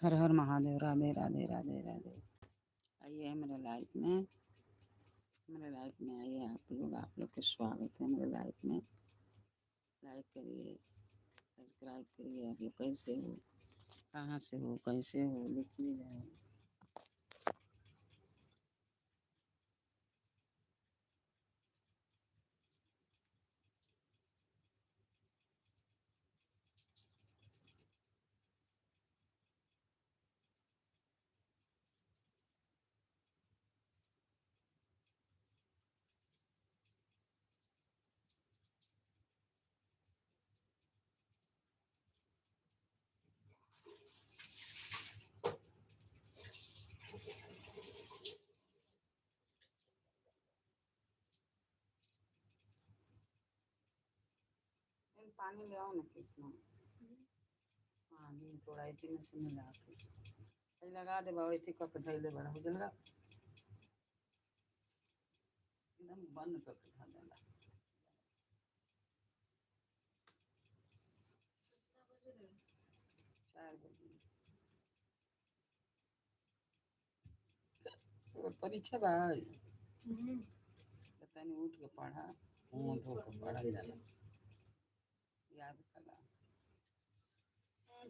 हर हर महादेव, राधे राधे राधे राधे। आइए मेरे लाइफ में, मेरे लाइफ में आइए आप लोग। आप लोग के स्वागत है मेरे लाइफ में। लाइक करिए, सब्सक्राइब करिए। आप लोग कैसे हो, कहाँ से हो, कैसे हो, लिखिए जाए। पानी ले आओ ना कृष्णा, पानी थोड़ा इतने से मिला के लगा दे बाबा, इतने कप धैले बड़ा हो जलगा एकदम बंद करके धर देला। 4 बजे परीक्षा बा, तनी उठ के पढ़ा, मुँह धो के पढ़ल जाला, याद करा।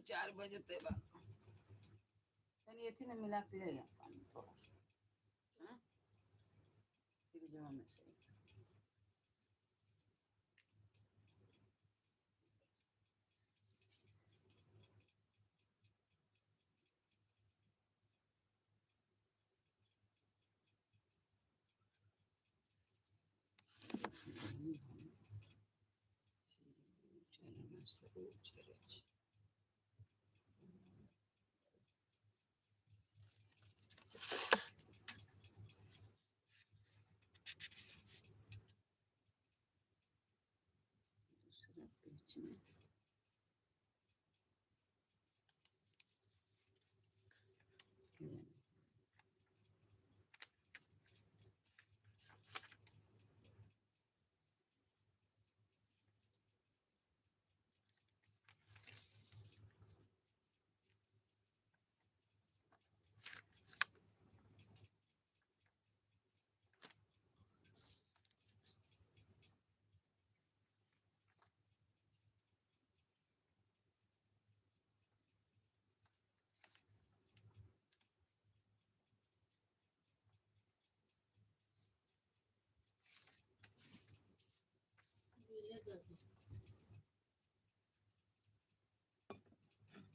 4 बजे ते बा, तनी एथी में मिला के ले आ पानी थोड़ा, हाँ फ्रिजवा में से। दूसरा पेज में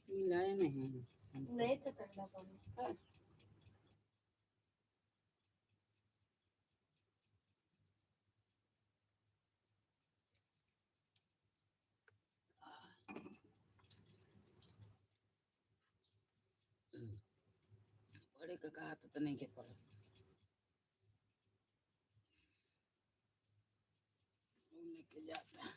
मिलाया नहीं, नहीं था ठंडा पानी। पढ़े के कहा तो नहीं के पढ़े, लेके जाता।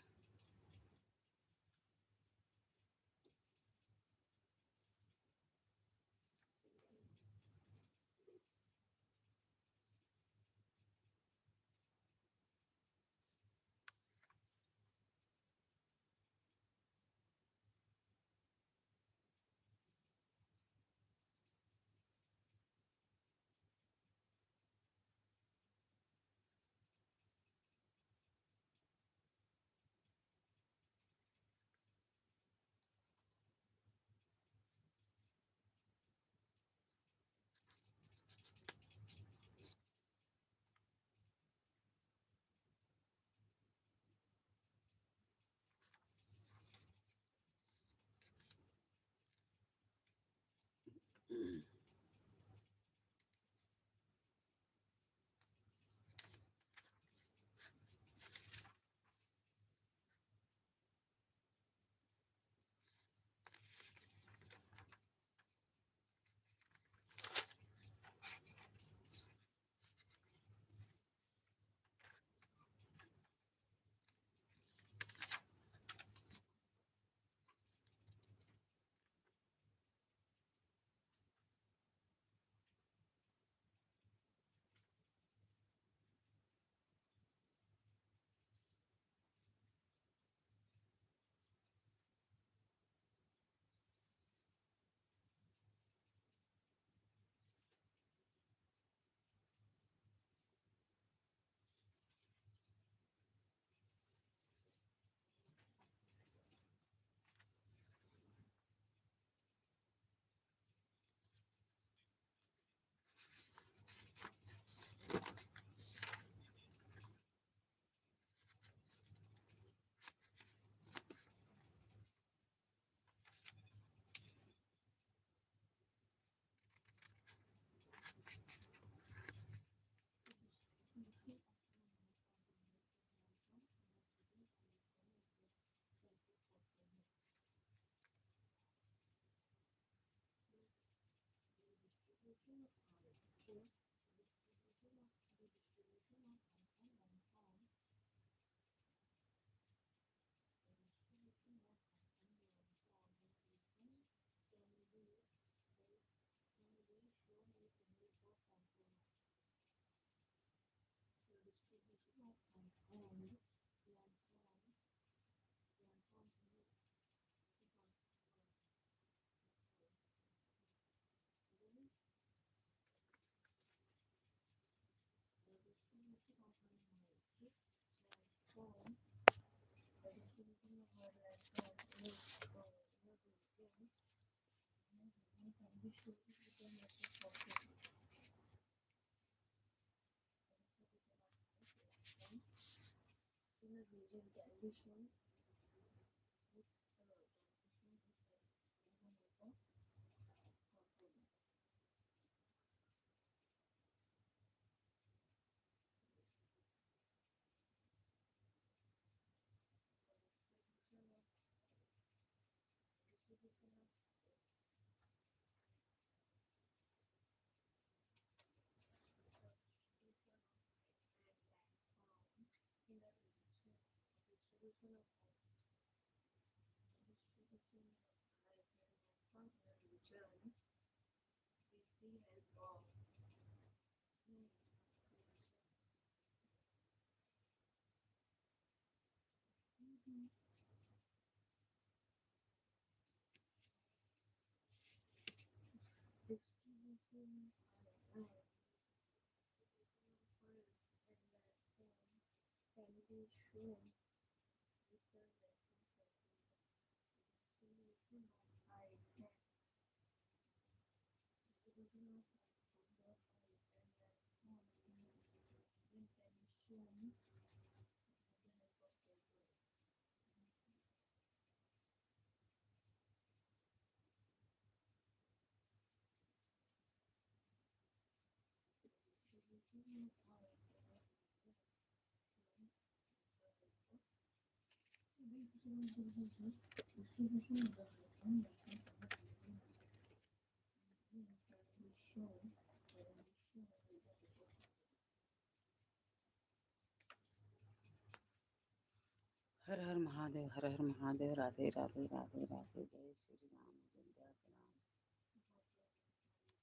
हर हर महादेव, हर हर महादेव, राधे राधे राधे राधे, जय श्री राम, अयोध्या के राम।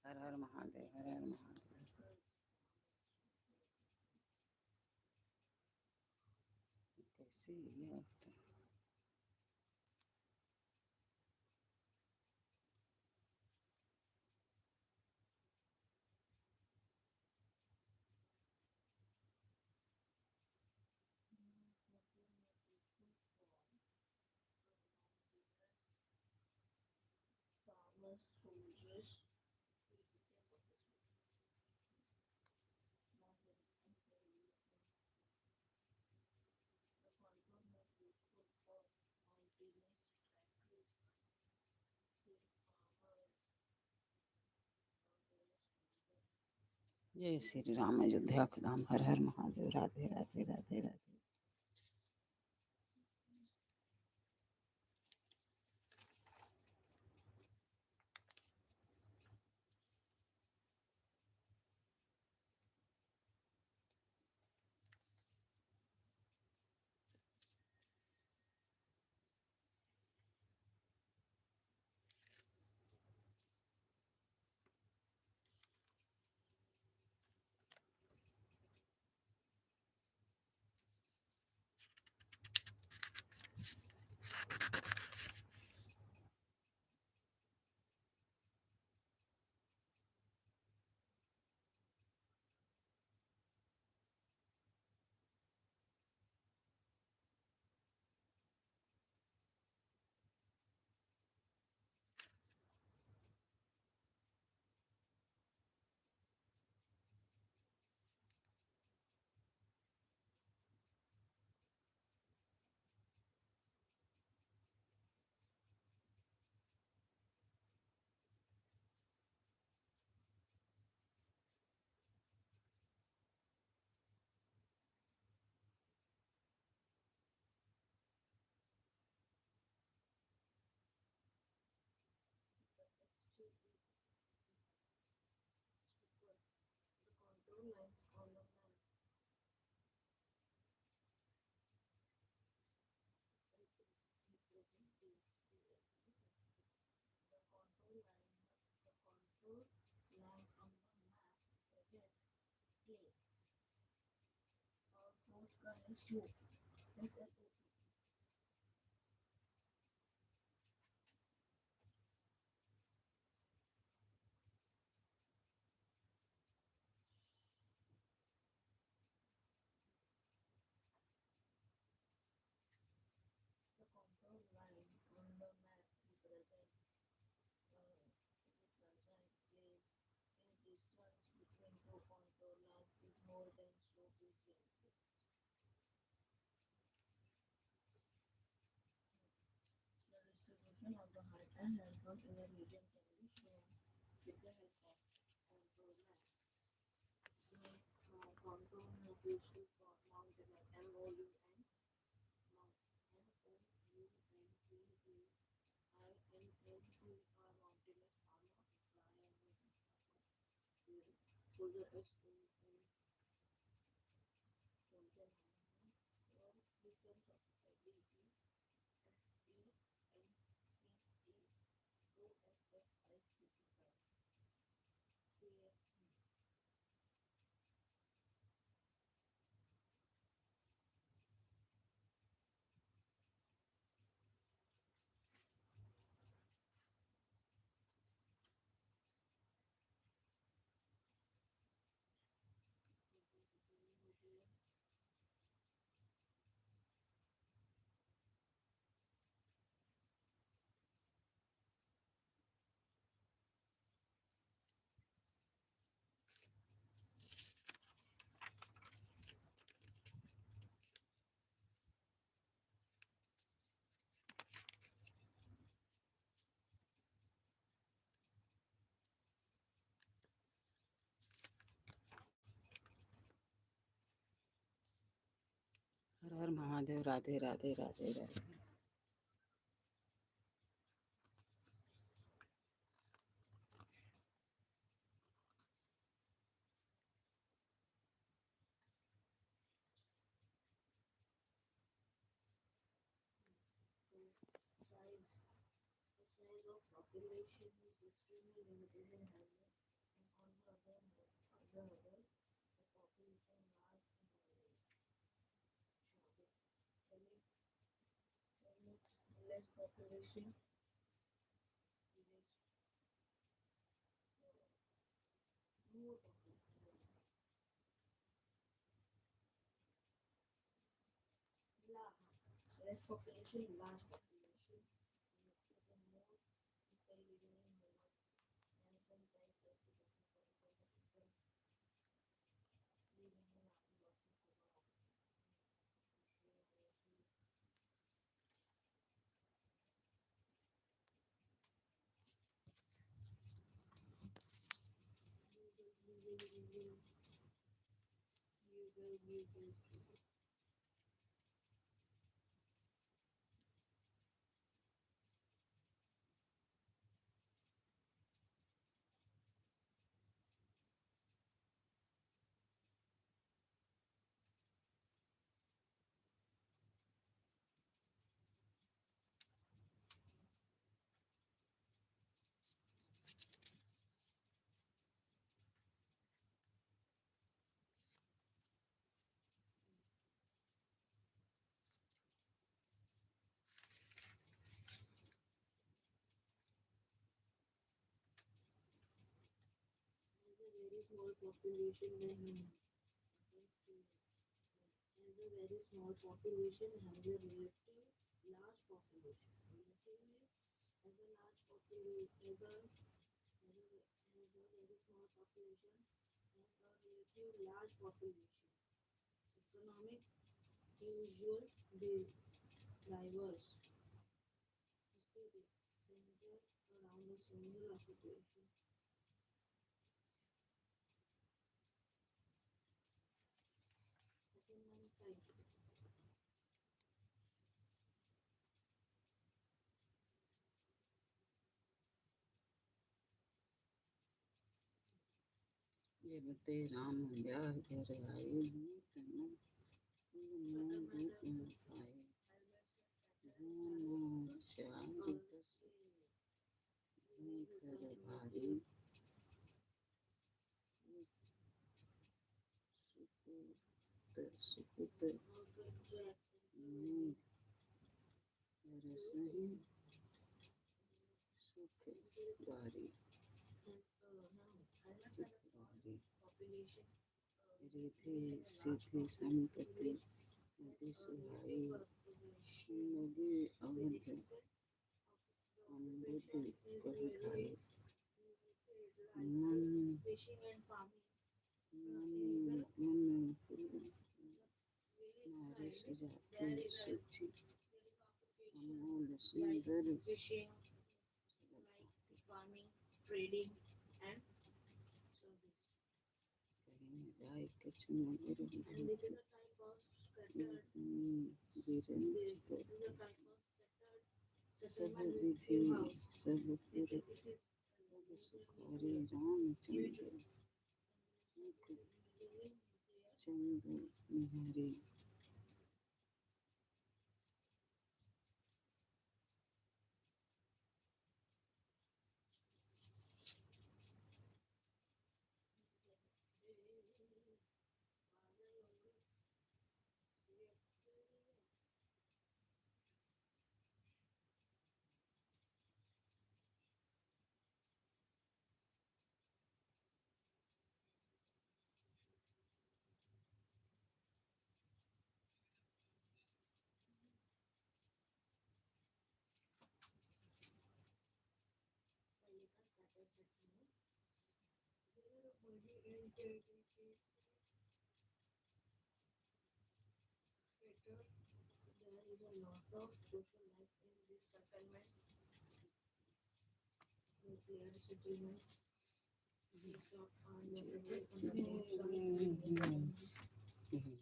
हर हर महादेव, हर हर महादेव। कैसे ये होता है? जय श्री राम, अयोध्या के धाम, हर हर महादेव, राधे राधे राधे राधे। आपका है slope, SLOP। The contour line on the map represent plane in distance between two contour lines is more than slope is generated. The distribution of the height and landform in a region can be shown with the help of contour map. The contour map useful for mountainous MOUN Mount MOUNTAINNTER mountainous farmer soldier SOL soldier और defence officer DEFENCE OFFICER Clear. Har Har Mahadev, Radhe Radhe, Radhe Radhe. So size, the size of population is extremely limited in Hamlet, and on the other, the population large in average. Having less population, less more population. Less population, large population, and the most people living in Himachal, and sometimes up to 50% of people living in Adivasi Google, Google, Google, Google, Google. Has a very small population when has a very small population has a relative large population. Relatively has a large population has a very small population has a relative large population. Economic usual drivers center around a single occupation. Settlement type. ये बते राम ब्याह घर आए, तनु पाए, दोनों चार दस घर भारी, सुपुत सुपुत मेघ बरसहिं सुख बारी सुख बारी। रिद्धि सिद्धि संपत्ति अति सुहाई, लगे अवध अम्बुधि कहि धाई। मन मन मन नारी सुजाति सुचि अमोल सुंदर कही न जाय कछु नगर विभूति बिरंच कर सब विधि सब पुर सब सुखारी। रामचंद्र मुख चंद्र निहारी। There is a lot of social life in this settlement. Nuclear settlement. The shop are located on the roadside near settlement. This settlement is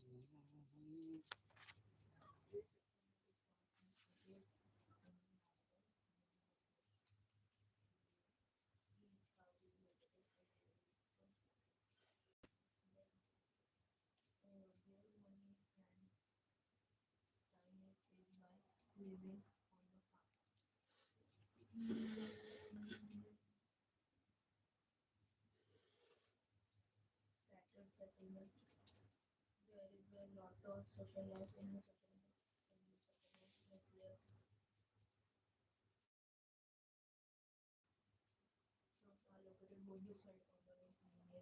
not considered a living on the farm. Scattered settlement. There is a lot of social life in the settlement. In the settlement, nuclear shops are located both the side of the road near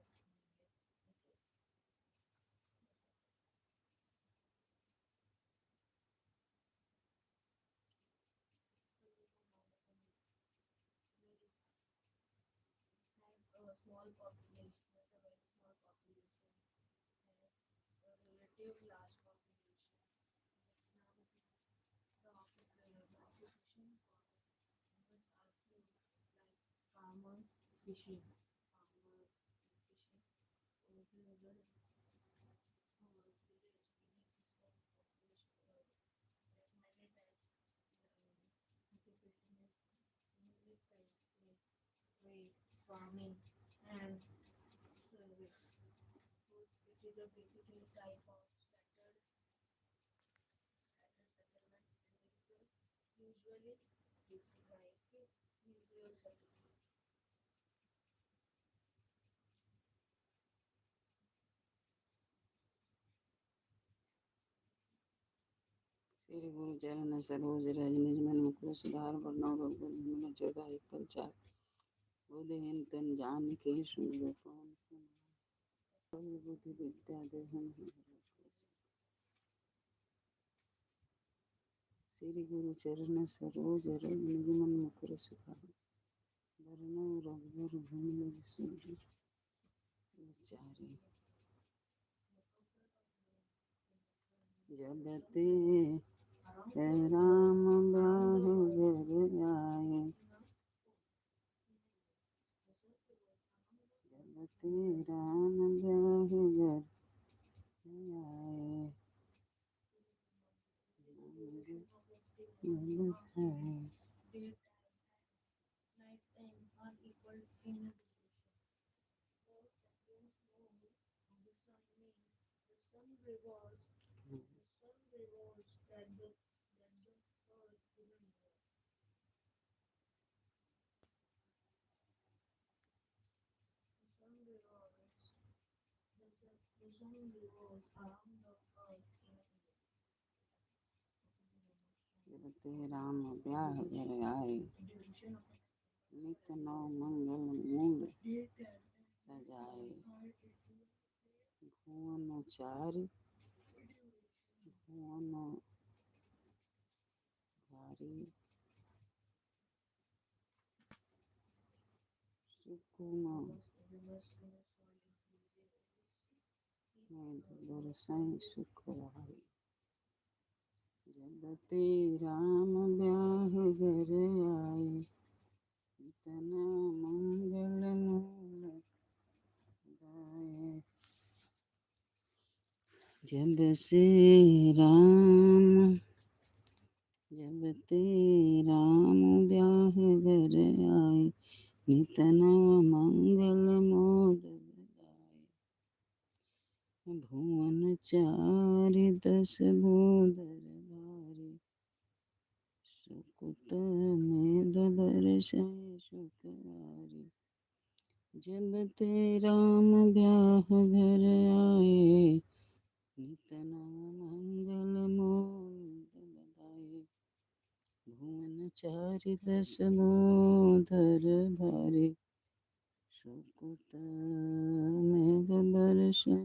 Has a small population, has a very small population, has a relative large population. The occupation for humans are few, like farmer, fishing, farmer, fishing. Or the other village beneath small population, like many times, occupation is unique types like trade, farming, and service. So it is a basically type of scattered settlement, and this is a usually it's like nuclear settlement. Shri गुरु चरण सरोज रज निज मन मुकुर सुधार बरनउँ रघुबर विमल जसु एक पल चार। बुद्धिहीन तन जान के सुमिरो पवन कुमार। बल बुद्धि विद्या देहु मोहि हरहु कलेश। श्री गुरु चरण सरोज रज निज मन मुकुर सुधार बरनउँ रघुबर विमल जसु चारि। जब ते राम बाहु घर आए, जब ते राम ब्याह घर आए, बधाई। Daytime and nighttime are equal in duration. The champions know the sun means the sun revolves that the earth in a year. The sun revolves the sun, the sun revolves around the earth in a year. जब ते राम ब्याह घर आए, नित नव मंगल मूल सजाए। भुवन चारि भुवन भारी, सुकुम मेघ बरसै सुख वारी। जब ते राम ब्याह घर आए, नित नव मंगल मूल गाए। जब से राम, जब ते राम ब्याह घर आए, नित नव मंगल मोद बधाए। भुवन चारि दस भूधर भारी, सुकुत मेघ बरसै सुख वारी। जब ते राम ब्याह घर आए, नित नव मंगल मोद बधाए। भुवन चारि दस भूधर भारी, सुकुत मेघ बरसै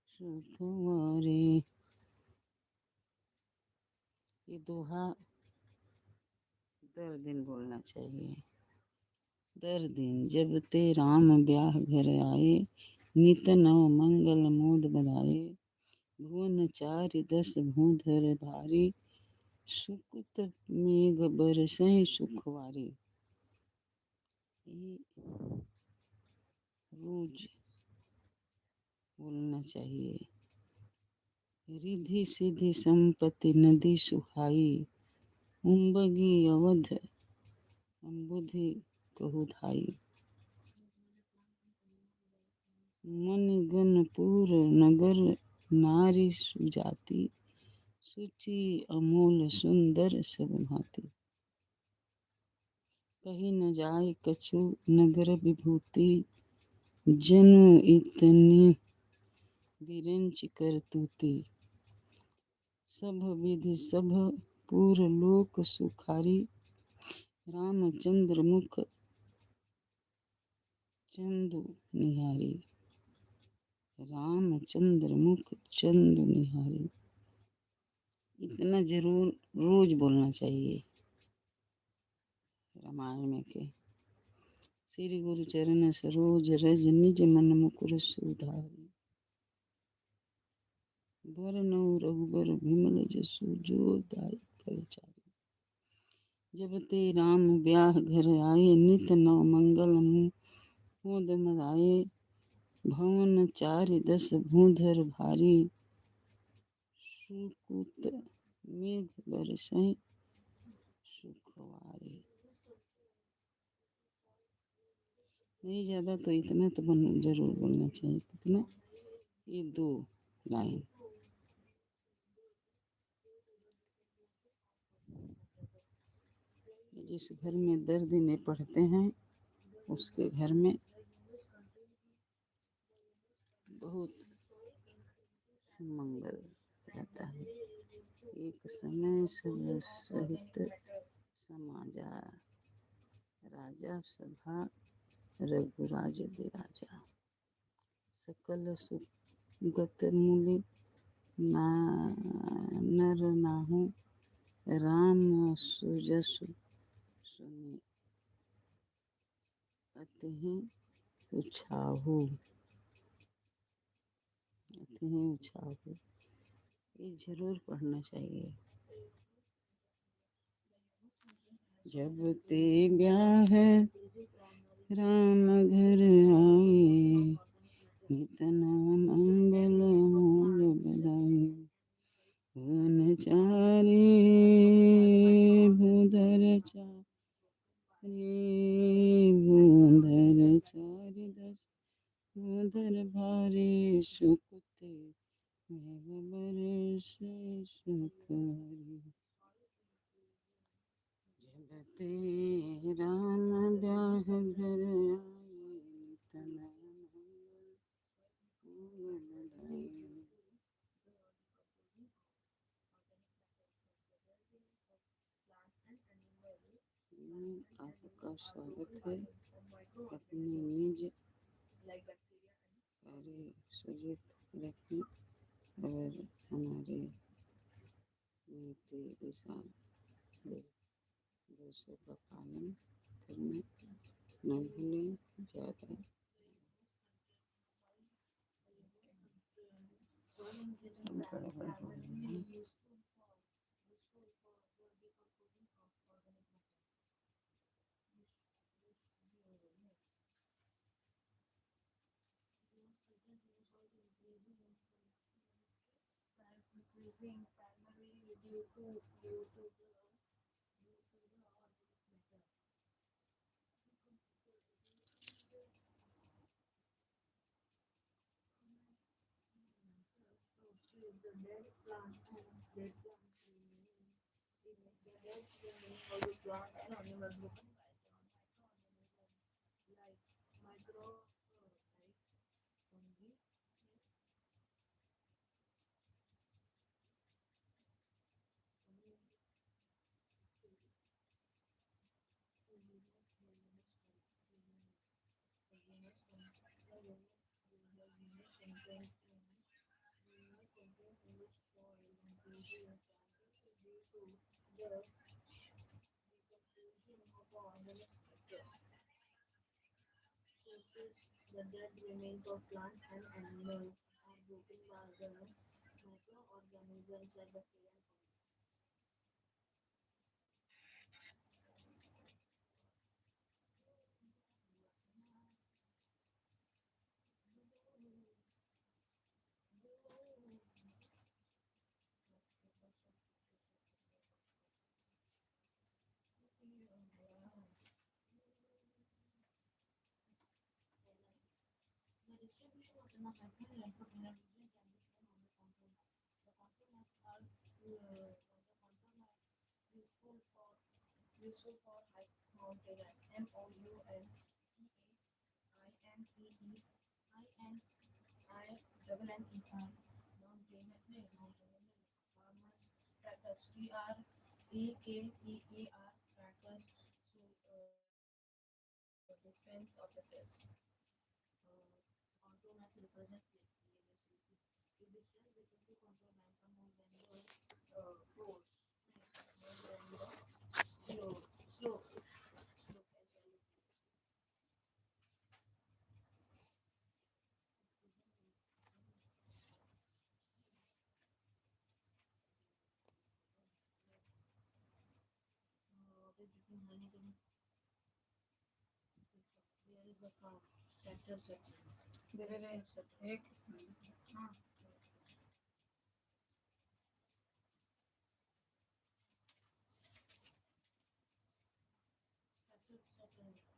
सुख वारी। ये दोहा दर दिन बोलना चाहिए। दर दिन जब ते राम ब्याह घर आए, नित नव मंगल मोद बधाए। भुवन चारि दस भूधर भारी, सुकुत मेघ बरसै सुखवारी। ये रोज बोलना चाहिए। रिधि सिद्धि संपत्ति नदी सुहाई, उम्बगी अवध अम्बुधि कहु धाई। मणिगणपुर नगर नारी सुजाति, सुचि अमोल सुंदर सब भांति। कही न जाय कछु नगर विभूति, जनु इतनी बिरंच करतूती। सब विधि सब पुर लोक सुखारी, रामचंद्र मुख चंदु निहारी। रामचंद्र मुख चंदु निहारी। इतना जरूर रोज बोलना चाहिए रामायण में के। श्री गुरु चरण सरोज रज निज मन मुकुर सुधारी। बरनउँ रघुबर विमल जसु जो दायक फलचारी। जब ते राम ब्याह घर आए, नित नव मंगल मोद मदाए। भवन चारि दस भूधर भारी, सुकुत मेघ बरसै सुखवारी। नहीं ज़्यादा तो इतना तो जरूर बोलना चाहिए। कितना? ये 2 लाइन। जिस घर में दर्द नहीं पढ़ते हैं उसके घर में बहुत सुमंगल रहता है। एक समय सब सहित समाजा, राजा सभा रघुराज विराजा। सकल सुगत मूलि नर नाहु, राम सुजसु सुनि अतिहि उछाहु। अतिहि उछाहु। ये जरूर पढ़ना चाहिए। जब ते ब्याह राम घर आए, नित नव मंगल मोद बधाई। भुवन चारि भूधर चारि, भूधर चारि दस भूधर भारी, सुकुते मेघ बरसे सुखवारी। जब ते राम ब्याह घर आए, नित नव मंगल मोद बधाई। आपका स्वागत है। अपने निज कार्य सुजित रखें और हमारे नीति दिशा दूसरे का पालन करना न भूलें। ज़्यादा सब गड़बड़ हो रही है। Increasing primarily due to the organic matter. So the dead plant and dead plants remaining, the dead remaining of the plant and animals broken by the microorganisms like micro like fungi. The dead remains of plant and animals are broken by the microorganisms like bacteria and fungi. The distribution of the micronutrient in a region can be shown on the contour map. The contour maps are useful for high mountaineers. M O U N T A I N E E I N I double N E R mountaineer farmers trackers T R A K E E R trackers, so defense officers. Contour maps represent place P L A C E. The distance between two contour lines are more than the four more than the slope slope slope S L O P. There is a farm tractor settlement. धीरे Tractor settlement. धीरे एक हाँ. Tractor settlement. Nuclear settlement.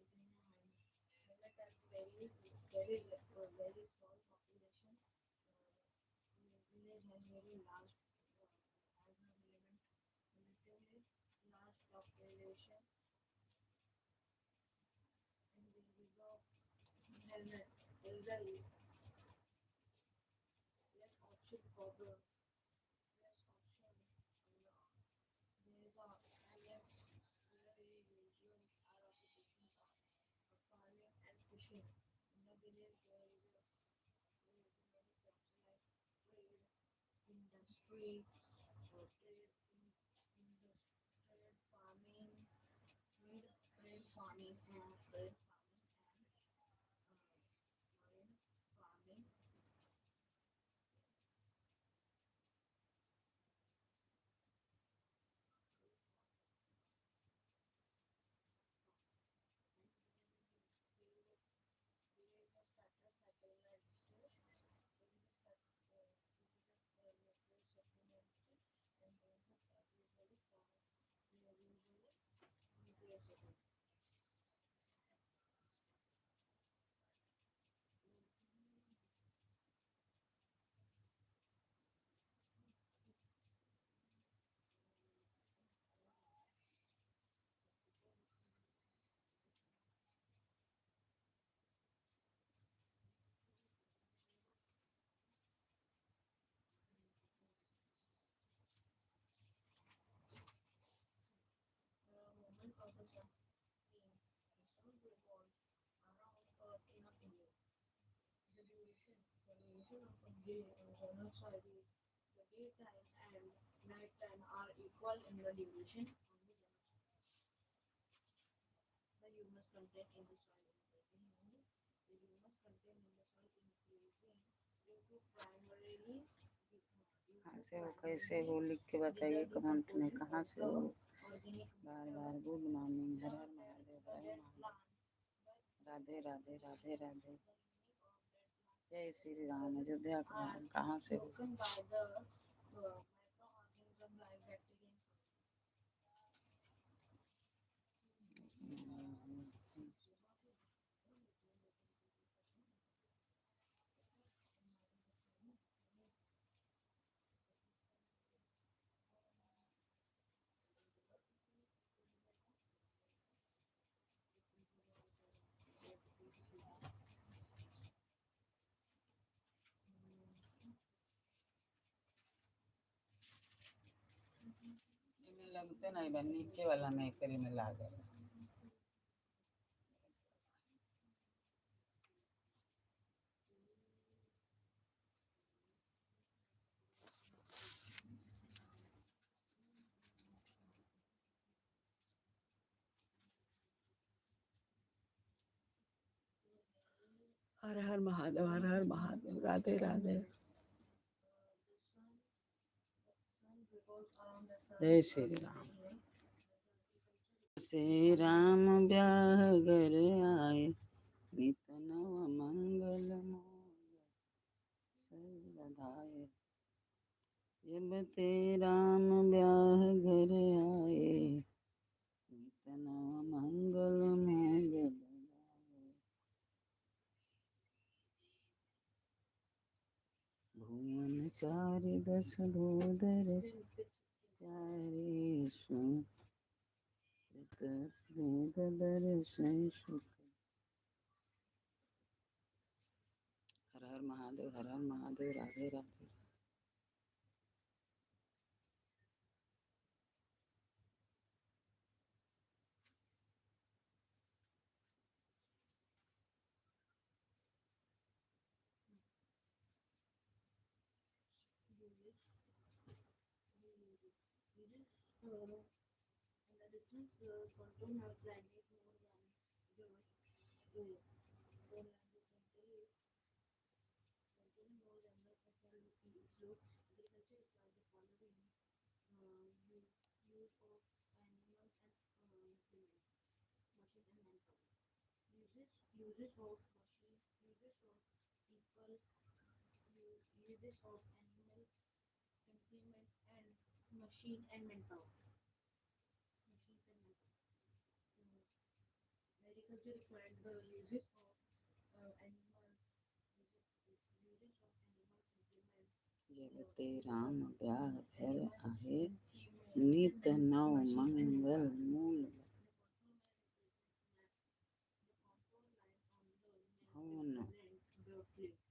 Nuclear settlement. Very very very small population. Village has very large has a relatively large population, and there is a there is a less option for the less option there is a and yes, very usual our occupations are farming and fishing. In the village there is a there is many jobs like trade, industry, trade in industry, trade farming, trade trade farming and trade farming and trade farming. There is a starter settlement. There is a start, there is a nuclear settlement, and there is a usually there is usually nuclear settlement. Definition of a day, zone of soil is the daytime and nighttime are equal in the duration on the zone of soil. The humus content in the soil increasing only. The humus content in the soil increasing due to primarily due कहाँ to से हो, कैसे primarily हो, लिख के with the बताइए comment में, decomposition कहाँ of Se the हो। organic bar matter. Bar good morning, The her her dead, Mahadev, the her her dead Mahadev, plants, the Radhe Radhe Radhe Radhe, the remains of dead plants जय श्री राम, अयोध्या के are धाम, कहाँ से हो। broken by the microorganism like bacteria and fungi. एमे लगते नहीं बा, नीचे वाला में एकरे में लागल। हर हर महादेव, हर हर Mahadev, Radhe Radhe, The sun revolves around the sun जय Shri earth Ram. anyway. The agriculture Shri Ram ब्याह घर आए, नित नव मंगल मोल सर बधाए। जब ते राम ब्याह घर आए, नित नव मंगल मोल बधाए। भुवन चारि दस भूधर चारि सुत मेघ दर्शन सुख। हर हर महादेव, हर हर Mahadev, Radhe Radhe. uses uses uses in the distance the contour line is more than the uh, more than the gentle generally more than the SLP slope. Agriculture requires the following use of animals and implements, machine and manpower. Uses of machine, uses of people, uses of animal implement and machine and manpower. Machines and manpower. Uh, Agriculture required the uses of animals, uses of animals implement जगते राम ब्याह घर animal आहे, implement नित नव machines and Mangal manpower. मूल The contour may represent map. The contour line on the map Bhuvan represent the place.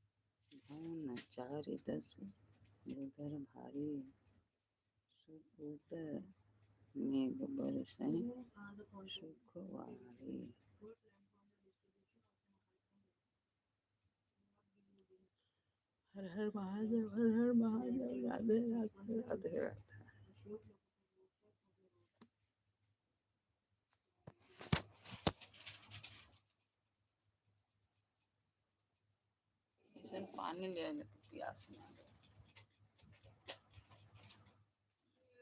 भुवन चारि दस भूधर भारी सुपूत मेघ बरसै Who are the contour? सुख वारी। What landform the distribution of Mahatma not be using Har Har Mahadev, Har Har Mahadev, selected Radhe Radhe one Radhe road. Radhe. Ashok located both sides of the road. ऐसे पानी ले ले, प्यास ना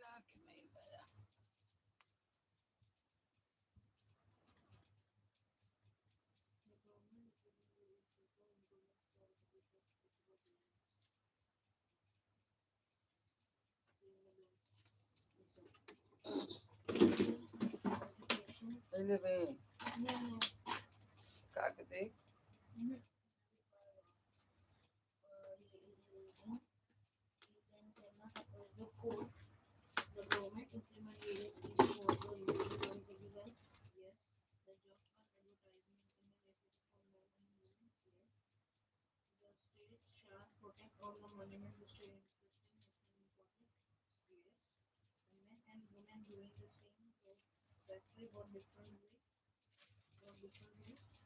ला के नहीं गया। The government implement various reform improvements for the people of lands. Fill in the blanks. So, education. पहले बे No, no. का के देख। Mhm. Religion, religion cannot oppose the court. The government implement various schemes for the improvement of the wealth. Yes. The job card advertisement is necessary for men and women. Yes. The state shall protect all the monuments the state interesting, national important. Yes. The men and women doing the same job factory got different way. Got different ways.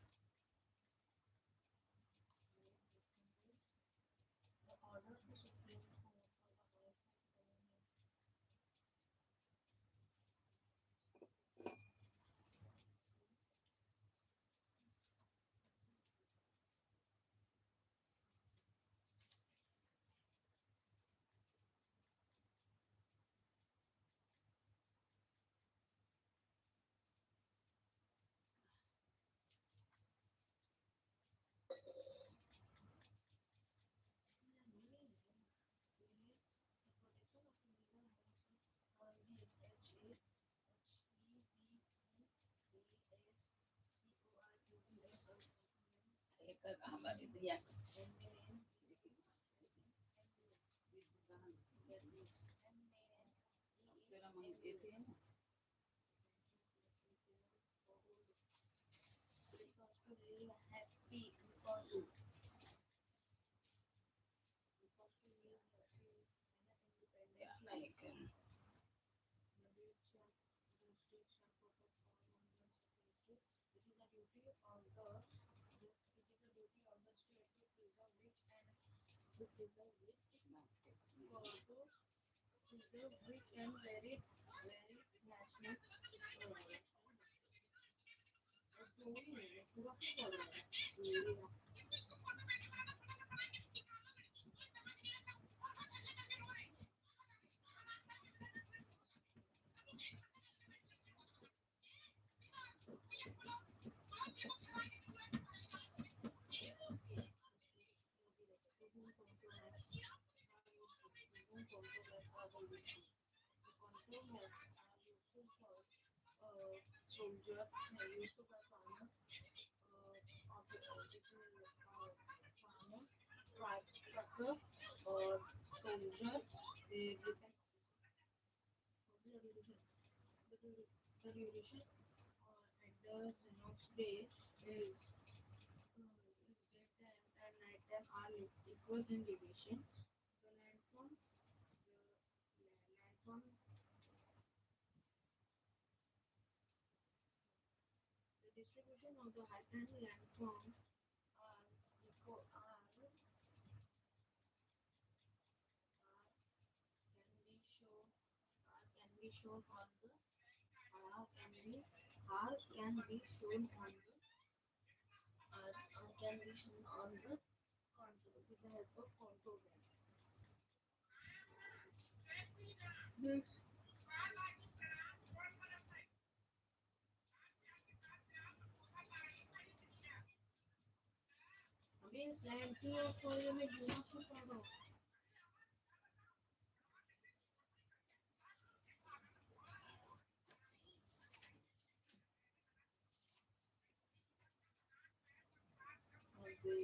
Different ways. दिया Preserve rich and varied national. Soldier, used by farmer, farmer, trucker, or soldier. The defense. The duration at the Xenox day is daytime and nighttime are equal in duration. The landform The distribution of the highland landform are equal are can be shown are can be shown on the are can be are can be shown on the are, are can be shown on the contour with the help of contour map. Next. अबे slanty और soil में use क्यों कर रहा हूँ? अबे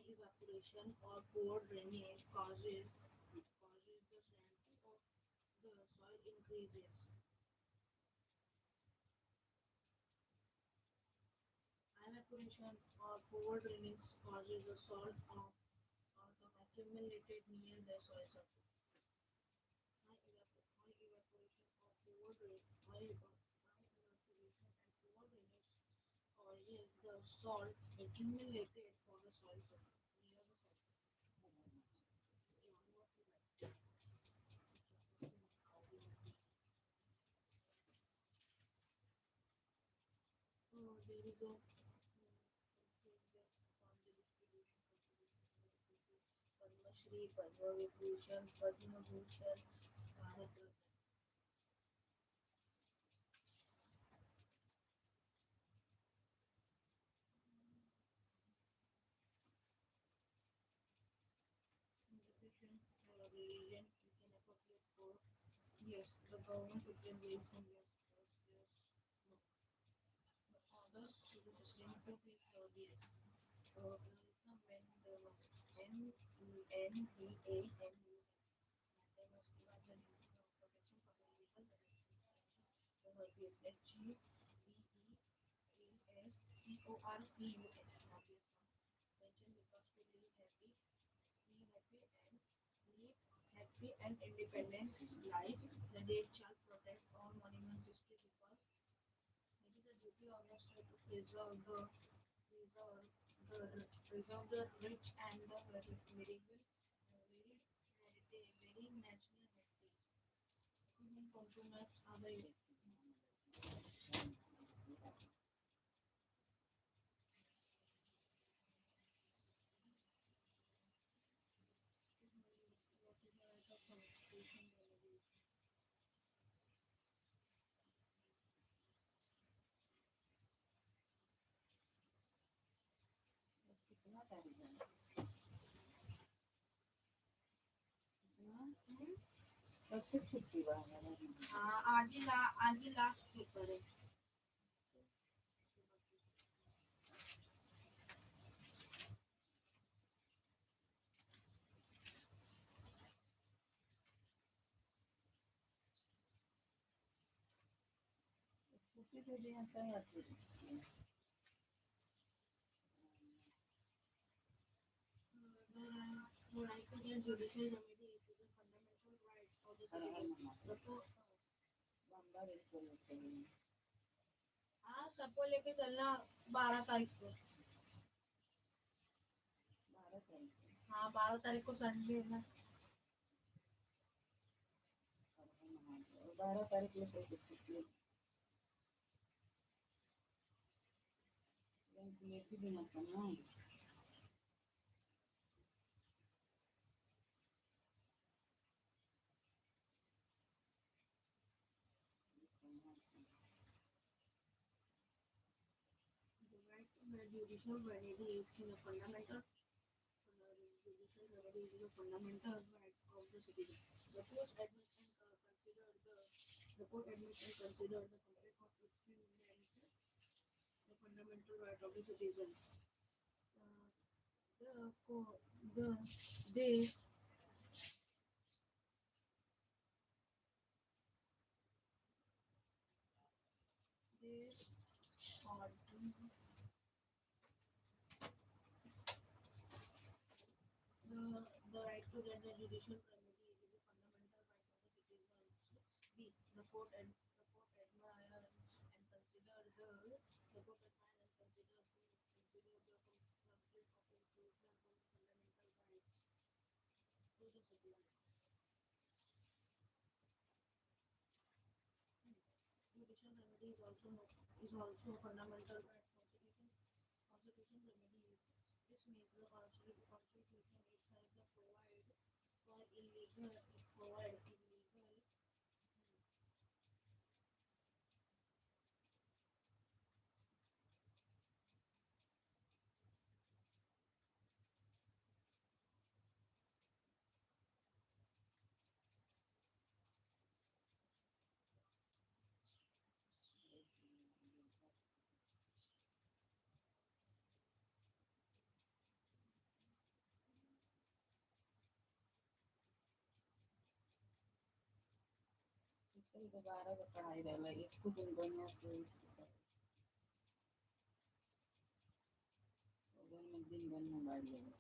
evaporation or poor drainage causes the salinity of the soil increases. Evaporation or poor drainage causes the salt of accumulated near the soil surface. High evaporation or poor drainage causes the salt accumulated for the soil surface. Near the soil. There is a Padma Shri, Padma Vibhushan, Padma Bhushan, Bharat Ratna. Education, religion is inappropriate for yes, the government Indian beings and yes, yes, yes, no. The other is the sustainable is yes. M E N D A N U S. Mandamus given the protection for the legal extension H G B E A S C O R P U S. Obvious one. Mention because to live happy, live happy and independent life. The date shall protect all monuments history because it is a duty of the state to preserve the preserve preserve the rich and the very variable varied heritage, very national heritage. Human contour maps are the से छुट्टी बा हमरा। हाँ, आज ही last paper है। छुट्टी दे दिया सही आपको। The right to get judicial remedies is a fundamental right of the her her citizen. Mahadev. The court, बम्बा रेल बोलना चाहिए। हाँ, सबको लेके चलना 12 तारीख को। 12 तारीख को? हाँ, 12 तारीख को संडे है ना। हर हर महादेव। 12 तारीख में कोई छुट्टी है? बैंक लेके भी ना सुना। The right to get judicial remedies is a fundamental judicial remedies is a fundamental right of the citizen. The court admits and consider the complaint of infringement the fundamental right of the citizens. The co- the they they are the right to get the judicial remedies is a fundamental right of the citizens. B. The court admire and consider the court admire and consider the complaint of infringement on fundamental rights to the citizens. Judicial remedy is also a fundamental right. Constitution remedies. This means the constitution itself the provide for illegal provide illegal. शीतल के 12 के पढ़ाई रहला एको दिन बढ़िया से घर में दिन भर मोबाइल लेवे।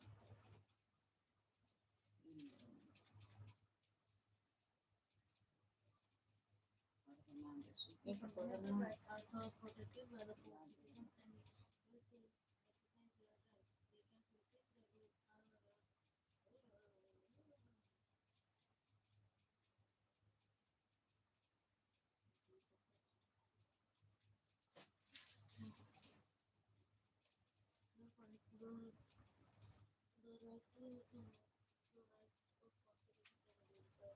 The सुते के fundamental पढ़ल ना। rights are the protected by the constitution and with to exercise their right. They can protect the the right to the right of constitution remedies. The right to the judicial remedies is judicial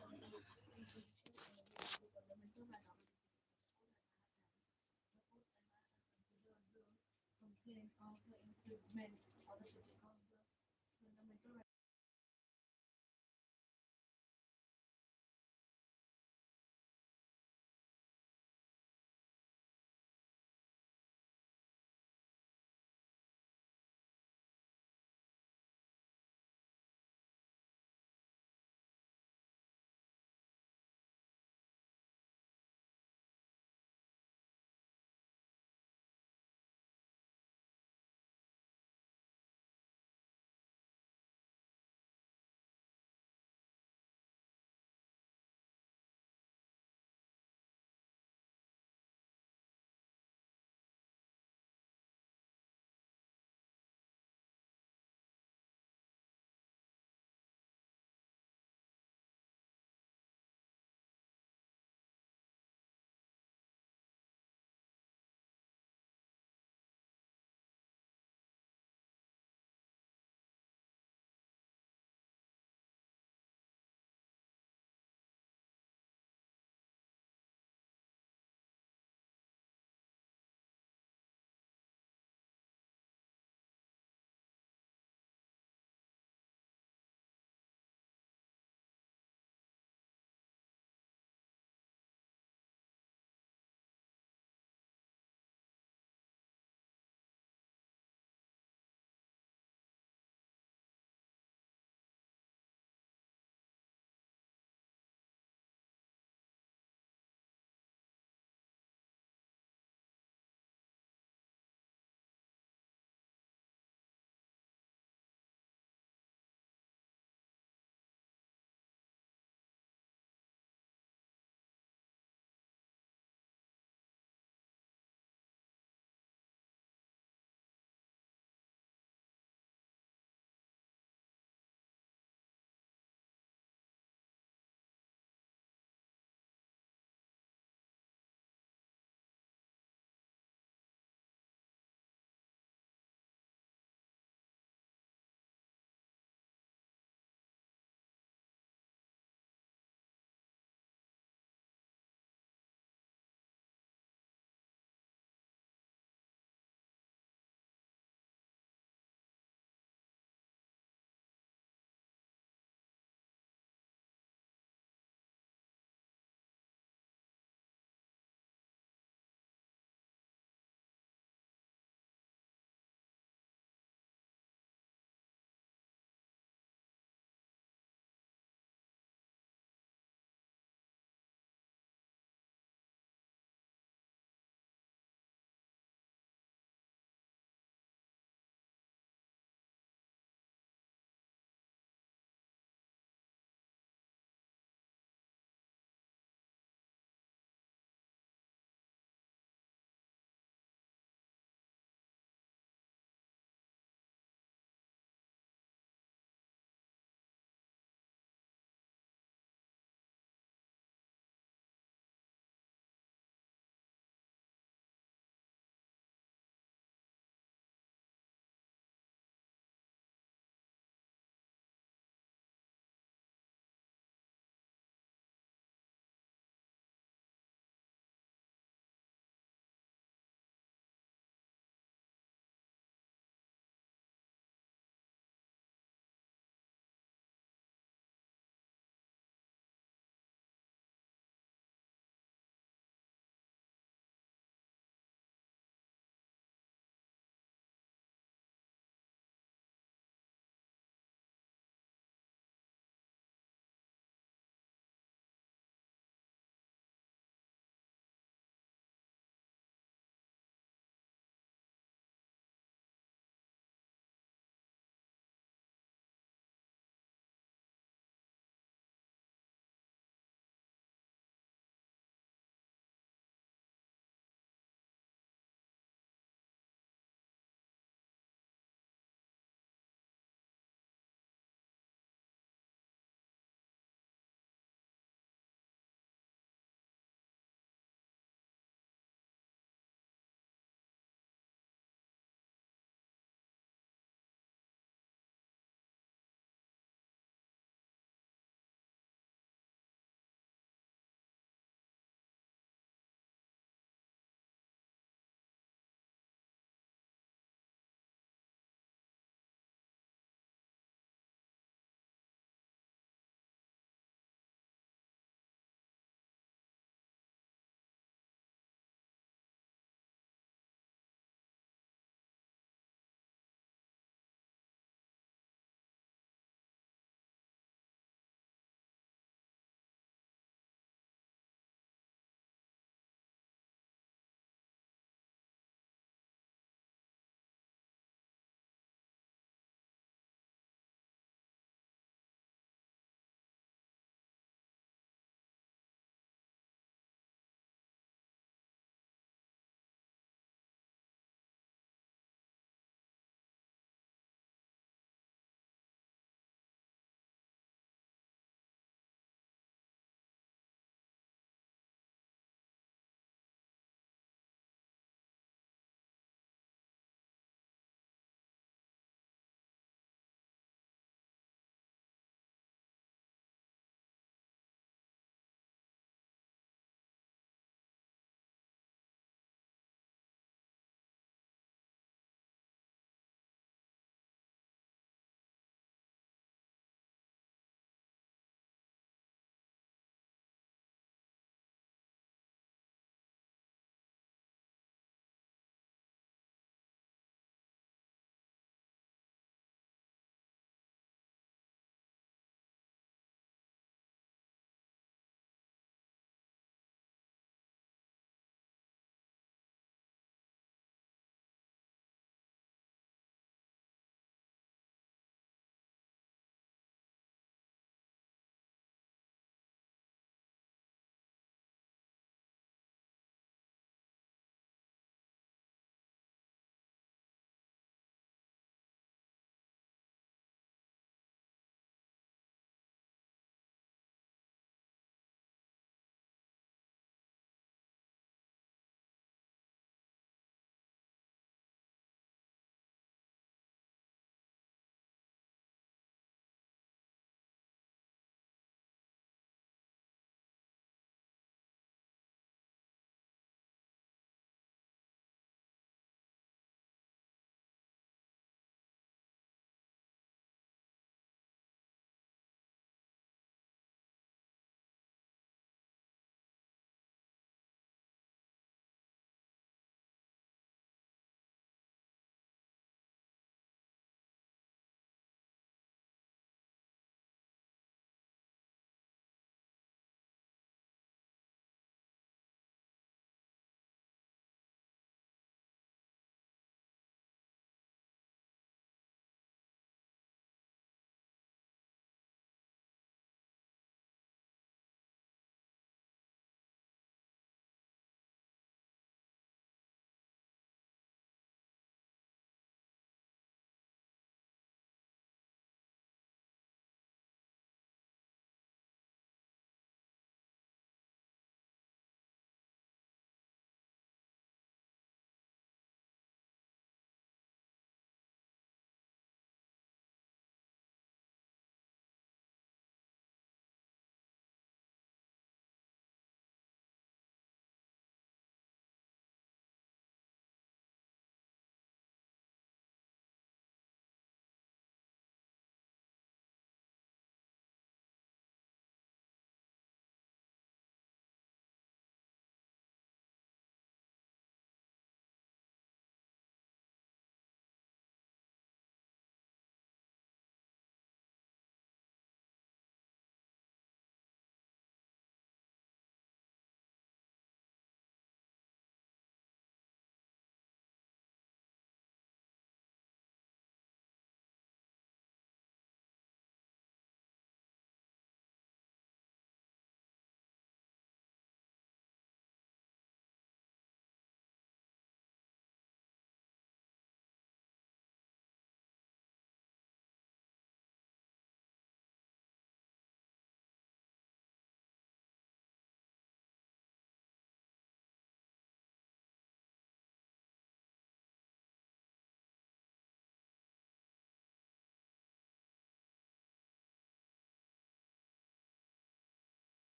remedies is the fundamental right of the citizen. The court admire and consider the complaint of the infringement of the city of the fundamental right.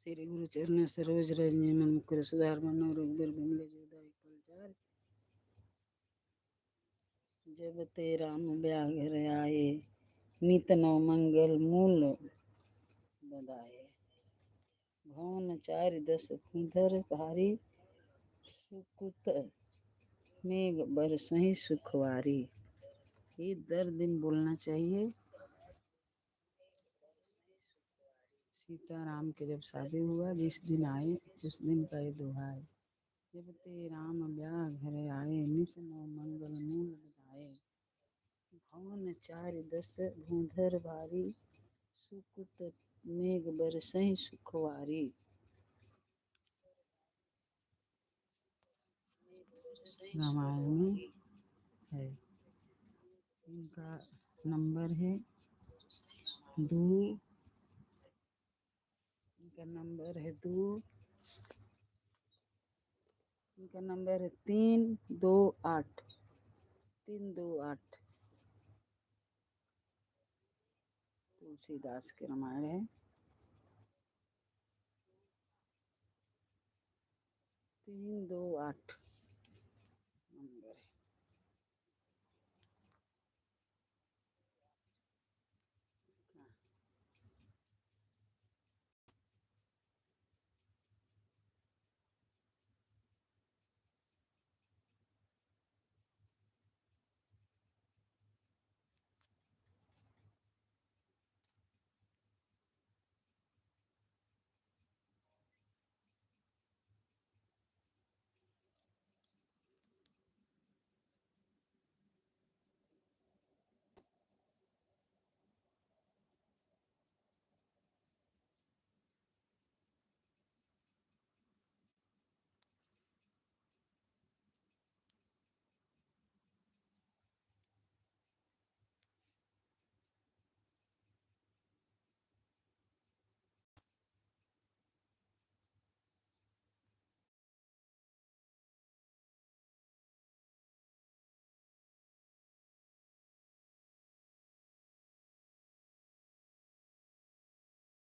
Shri गुरु चरण सरोज रज मन मुकुर सुधार मनो रघुबर बिमल जोदाई पलचार। जब ते राम ब्याह घर आए, नित नव मंगल मूल बधाए। भवन चार दस भूधर भारी, सुकुत मेघ बरसहि सुखवारी। ये दर दिन बोलना चाहिए। सीता राम के जब शादी हुआ, जिस दिन आए उस दिन का ये दोहा है। जब ते राम ब्याह घर आए, नित नव मंगल मूल बधाए। भवन चार दस भूधर भारी, सुकुत मेघ बरसहि सुखवारी। रामायण में है। इनका नंबर है 2, इनका नंबर है 2, इनका नंबर है 3 2 8, 3 2 8। तुलसीदास के रामायण है। 3 2 8।